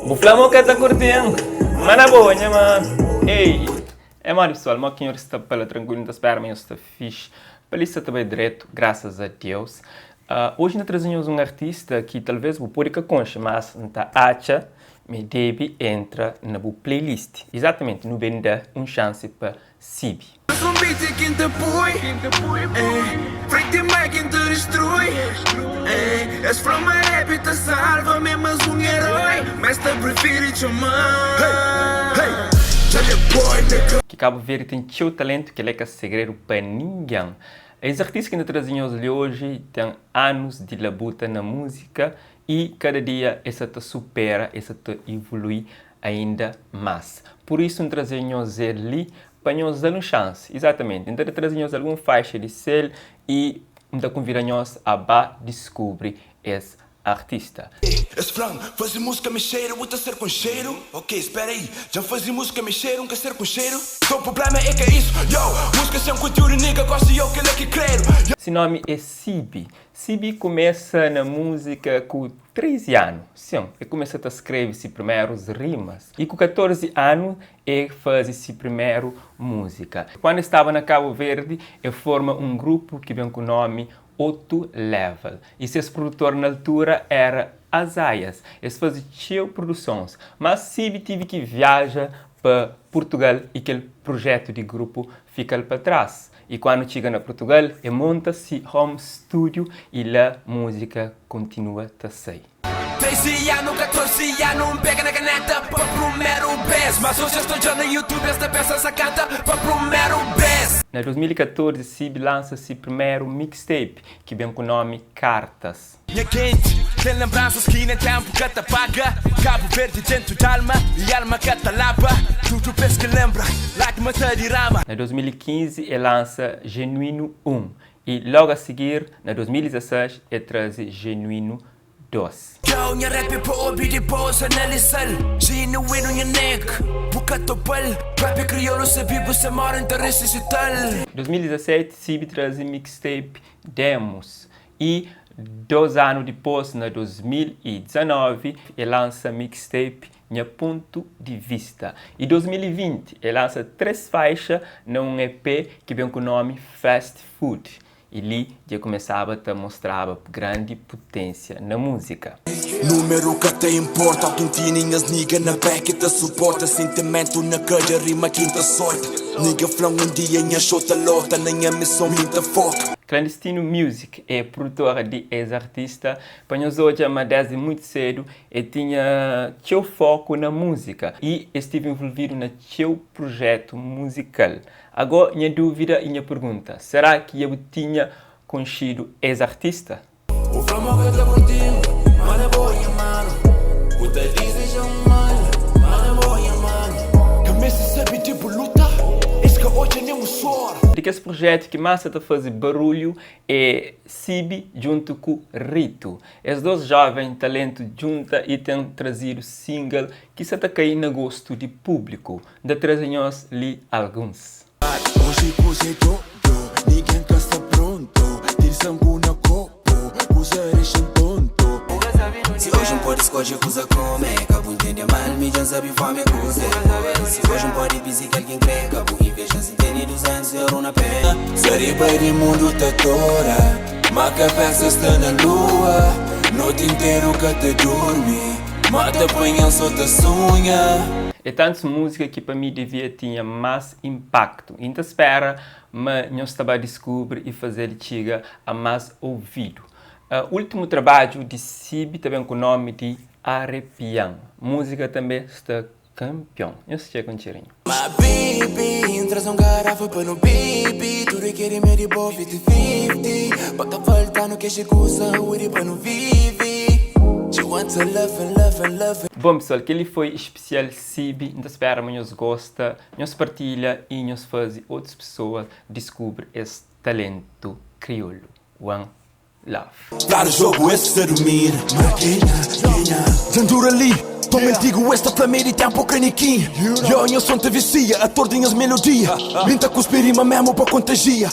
Bu fla ma bu ka ta kurti-m, ma na bo nha mano. Ei, é modi pesoal, mo ki nhos sta pa la trankuilu, N ta spera ma nhos sta fixi. Pa li sta ta bai dretu, grasas a Deus. Oji N ta traze nhos un artista ki talvês bu pode ka konxe, mas N ta atxa ma e debe entra na bu playlist. Izatamenti, nu ben da un xansi pa Sibi. Un beat é kin ta pui eh, Frenti mai kin ta distrui eh, Es fla ma rap ta salva mi mas un heroi Ma es ta prifiri txoma-m Ki Kabu Verdi ten txeu talentu, kel-la é ka segredu pa ningen. Es artista ki N ta traze nhos li oji ten anus di labuta na múzika i kada dia el sa ta supera, el sa ta ivolui ainda más. Pur isu N traze nhos el li pa nhos da-l un xansi. Izatamenti, N ta traze nhos algun faixa di sel i N ta konvida nhos a ba diskubri es artista. Es fla-m, faze múzika mexeru, bu ta ser konxedu Ok, spera aí, dja N faze múzika mexeru, N ka ser konxedu So prublema é ka isu, yo Múzika sen kontiúdu, nigga, gosi yo kel-la ki kredu, yo. Se nomi é Sibi. Sibi kumesa na múzika ku 13 anu, sin, e kumesa ta skrebe si primerus rimas y ku 14 anu e faze si primeru múzika. Kuandu e staba na Kabu Verdi e forma un grupu ki ben ku nomi Otu Level y ses produtor na altura era Azaias. Es faze txeu produsons, mas Sibi tivi ki viaja pa Purtugal y kel prujetu di grupu fika-l pa tras. Y kuandu txiga na Purtugal, e monta si home studio y la múzika kontinua ta sai. 13 anu, 14 anu, N pega na kaneta pa prumeru bes Mas oji es ta odja na YouTube, es ta pensa N sa kanta pa prumeru bes. Na 2014, Sib lansa si primeru mixtape, ki ben ku nomi Cartas. Nha genti, ten lenbransas ki nen tenpu ka ta paga Kabu Verdi dentu d'alma i alma ka ta laba Tudu bes ki lenbra, lagrima ta dirama. Na 2015 e lansa Genuíno 1 i logu a sigir, na 2016, e traze Genuíno 2. Yo, nha rap é pa obi dipos analisal Genuíno nha neg, bu ka topal Rap é kriolu sabi bu sa mora N ta resuscital. 2017, Sibi traze mixtape Demos I dos anu dipôs, na 2019, el lansa mixtape Nha Pontu di Vista. I 2020, el lansa 3 faixa na un EP ki ben ku nomi Fast Food. I li dja kumesaba ta mostraba grandi puténsia na múzika. Númeru ka ta inporta Algin tini nhas nigga na back ta suporta Sentimentu na kada rima ki N ta solta Nigga fla-m un dia nha show ta lota Na nha mison mi N ta foka. Clandestino Music é produtora di es artista. Pa nhos odja ma desdi muitu sedu e tinha txeu foku na múzika y e stive envolvidu na txeu prujetu muzikal. Ago nha dúvida y nha pergunta, será ki dja bu tinha konxidu es artista? Bu fla ma ka ta kurti-m, ma na bo nha mano Bu ta dizeja-m mal, ma na bo nha mano Ka meste sabe di bu luta, es ka odja nen bu suor. Di kes projetu ki más sa ta faze barulhu é Sibi djuntu ku Rito. Es dos joven talentu djunta y ten trazidu single ki sa ta kai na gostu di públiku. N ta traze nhos li alguns. Oji kuza é dodo, ninguém ka sta pronto Tira sangu na kopo, kuza dexa-m tonto Si oji N pode skodje kuza kume Ka bu ntende mal, mi dja N sabe fomi é kuze Si oji N pode bizi kel ki N kre Ka bu inveja si N tene 200 euro na pé Sa riba di mundu ta tora Ma kabesa sta na lua Noti interu ka ta durmi Ma ta panha-m so ta sunha. É tantus múzika ki pa mi devia tinha más inpaktu i N ta spera ma nhos ta ba diskubri i faze-l txiga a más ouvidu. Últimu trabadju di Sibi ta ben ku nómi di Arrepian. Múzika tanbê sta kanpion. Nhos txeka un txerinhu. Ma baby, N traze un garafa pa nu bebe Tudu ki é di mi é di bo, 50-50 Pa ka falta-nu kexe ku saúdi pa nu vive She wants a lovin', lovin', lovin'. Bon pessoal, kel-li foi spesial Sibi. N ta spera ma nhos gosta, nhos partilha i nhos faze otus pessoa diskubri es talentu kriolu. One love. Fladu jogu es sa dumina Ma kenha, kenha Dja N dura li Ton antigu es ta fla mi di tenpu kanikinha Yo, nha son ta visia Ator di nhas melodia Mi N ta kuspi rima memu pa kontajia.